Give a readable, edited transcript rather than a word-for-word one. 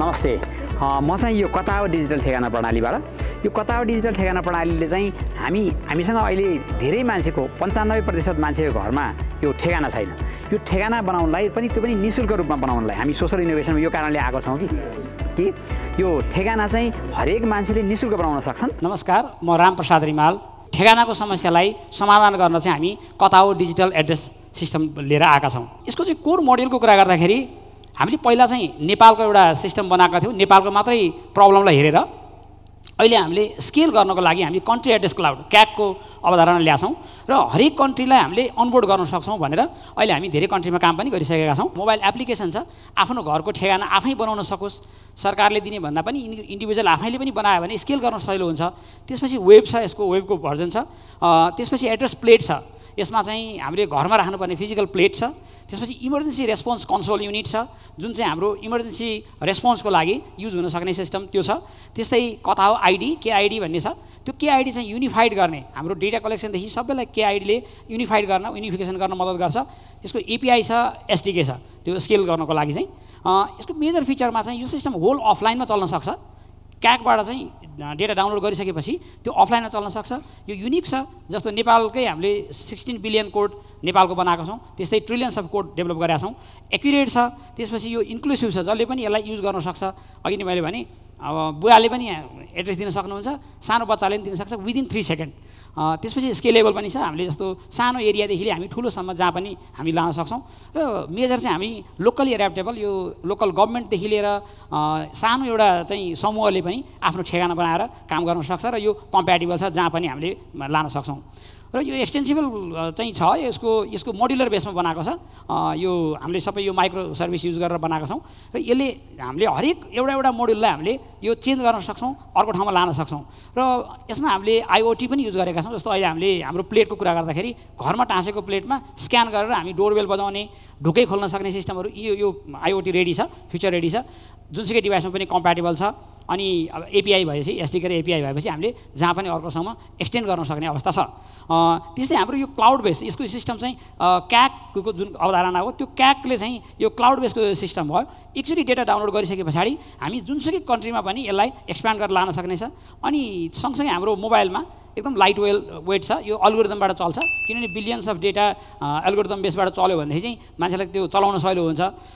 नमस्ते, म चाहिँ यो कता हो डिजिटल ठेगाना प्रणालीबाट। यो कता हो डिजिटल ठेगाना प्रणालीले चाहिँ हामीसँग अहिले धेरै मान्छेको 95% मान्छेको घरमा यो ठेगाना छैन। यो ठेगाना बनाउनलाई पनि त्यो पनि निःशुल्क रूपमा बनाउनलाई हामी सोशल इनोभेसनमा यो कारणले आएको छौँ कि यो ठेगाना चाहिँ हरेक मान्छेले निःशुल्क बनाउन सक्छन्। नमस्कार, म रामप्रसाद रिमाल। ठेगानाको समस्यालाई समाधान गर्न चाहिँ हामी कता हो डिजिटल एड्रेस सिस्टम लिएर आएका छौँ। यसको चाहिँ कोर मोडेलको कुरा गर्दाखेरि हामीले पहिला चाहिँ नेपालको एउटा सिस्टम बनाएका थियौँ। नेपालको मात्रै प्रब्लमलाई हेरेर अहिले हामीले स्केल गर्नको लागि हामी कन्ट्री एड्रेस क्लाउड क्याकको अवधारणा ल्याछौँ र हरेक कन्ट्रीलाई हामीले अनबोर्ड गर्न सक्छौँ भनेर अहिले हामी धेरै कन्ट्रीमा काम पनि गरिसकेका छौँ। मोबाइल एप्लिकेसन छ, आफ्नो घरको ठेगाना आफै बनाउन सकोस्, सरकारले दिने भन्दा पनि इन्डिभिजुअल आफैले पनि बनायो भने स्केल गर्न सजिलो हुन्छ। त्यसपछि वेब छ, यसको वेबको भर्जन छ। त्यसपछि एड्रेस प्लेट छ, यसमा चाहिँ हामीले घरमा राख्नुपर्ने फिजिकल प्लेट छ। त्यसपछि इमर्जेन्सी रेस्पोन्स कन्सोल युनिट छ, जुन चाहिँ हाम्रो इमर्जेन्सी रेस्पोन्सको लागि युज हुन सक्ने सिस्टम त्यो छ। त्यस्तै कता हो आइडी, केआइडी भन्ने छ। त्यो केआइडी चाहिँ युनिफाइड गर्ने, हाम्रो डेटा कलेक्सनदेखि सबैलाई केआइडीले युनिफाइड गर्न, युनिफिकेसन गर्न मद्दत गर्छ। त्यसको एपिआई छ, एसडिके छ, त्यो स्केल गर्नको लागि चाहिँ। यसको मेजर फिचरमा चाहिँ यो सिस्टम होल अफलाइनमा चल्न सक्छ। क्याकबाट चाहिँ डेटा डाउनलोड गरिसकेपछि त्यो अफलाइनमा चल्न सक्छ। यो युनिक छ, जस्तो नेपालकै हामीले 16 बिलियन कोड नेपालको बनाएको छौँ, त्यस्तै ट्रिलियन्स अफ कोड डेभलप गरेका छौँ। एक्युरेट छ। त्यसपछि यो इन्क्लुसिभ छ, जसले पनि यसलाई युज गर्न सक्छ। अघि नै मैले भने अब बुवाले पनि एड्रेस दिन सक्नुहुन्छ, सानो बच्चाले पनि दिन सक्छ विदिन 3 सेकेन्ड। त्यसपछि स्केलेबल पनि छ। हामीले जस्तो सानो एरियादेखि हामी ठुलोसम्म जहाँ पनि हामी लान सक्छौँ। र मेजर चाहिँ हामी लोकली एड्याप्टेबल, यो लोकल गभर्मेन्टदेखि लिएर सानो एउटा चाहिँ समूहले पनि आफ्नो ठेगाना बनाएर काम गर्न सक्छ र यो कम्प्याटेबल छ, जहाँ पनि हामीले लान सक्छौँ। र यो एक्सटेन्सिबल चाहिँ छ, यसको मोड्युलर बेसमा बनाएको छ। यो हामीले सबै यो माइक्रो सर्भिस युज गरेर बनाएको छौँ र यसले हामीले हरेक एउटा मोड्युललाई हामीले यो चेन्ज गर्न सक्छौँ, अर्को ठाउँमा लान सक्छौँ। र यसमा हामीले आइओटी पनि युज गरेका छौँ। जस्तो अहिले हामीले हाम्रो प्लेटको कुरा गर्दाखेरि घरमा टाँसेको प्लेटमा स्क्यान गरेर हामी डोरबेल बजाउने, ढुकै खोल्न सक्ने सिस्टमहरू यो आइओटी रेडी छ, फ्युचर रेडी छ। जुनसुकै डिभाइसमा पनि कम्प्याटेबल छ। अनि अब एपिआई भएपछि, एसडिके र एपिआई भएपछि हामीले जहाँ पनि अर्कोसम्म एक्सटेन्ड गर्न सक्ने अवस्था छ। त्यस्तै हाम्रो यो क्लाउड बेस, यसको सिस्टम चाहिँ क्याकको जुन अवधारणा हो, त्यो क्याकले चाहिँ यो क्लाउड बेसको सिस्टम भयो। एकचोटि डेटा डाउनलोड गरिसके पछाडि हामी जुनसुकै कन्ट्रीमा पनि यसलाई एक्सप्यान्ड गरेर लान सक्ने छ। अनि सँगसँगै हाम्रो मोबाइलमा एकदम लाइट वेट छ, यो अल्गोरिदमबाट चल्छ। किनभने बिलियन्स अफ डेटा एल्गोरिदम बेसबाट चल्यो भनेदेखि चाहिँ मान्छेलाई त्यो चलाउन सजिलो हुन्छ।